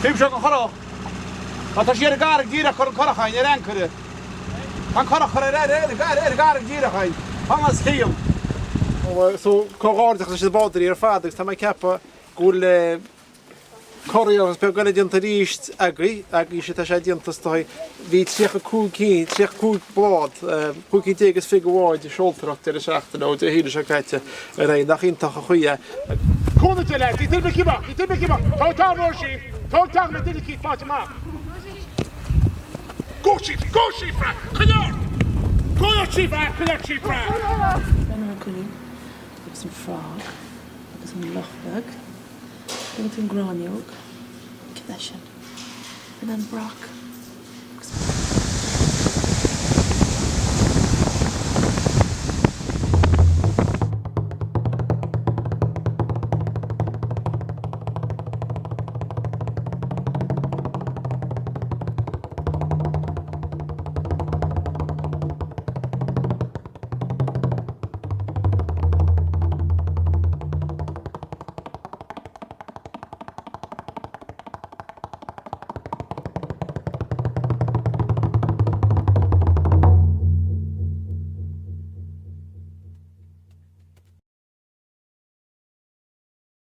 Taobh seo den churach. Má tá sí ar an gcarraig díreach cuir an curach againn ar ancaire. Tá an curach curtha ar ar ar ar an gcarraig díreach againn. Fan os cionn. So comhghairdeachas leis na bádóirí ar fad agus tá mé ag ceapadh go bhfuil curiarracht beag eile déanta arís agaibh, agaibhse atá sé déanta is dóigh. Bhí 35 cinn, 35 bád, 15 cinn is 20 de bháid ag seoltóireacht deireadh seachtaine ó Dé hAoine seo caite ar aghaidh. Nach iontach an chaoi é. Cúnamh Dé leat, ní duine amach, ní duine amach, tóg teach Róisín, tóg teach na duine cíos fáilte amach. Go Síofra, go Síofra, coinneoir! Go Síofra, coinneoir Síofra! Brennan an coinín agus an frog agus an luch beag. Tugann tú an gráinneog. Cad é sin? An an broc?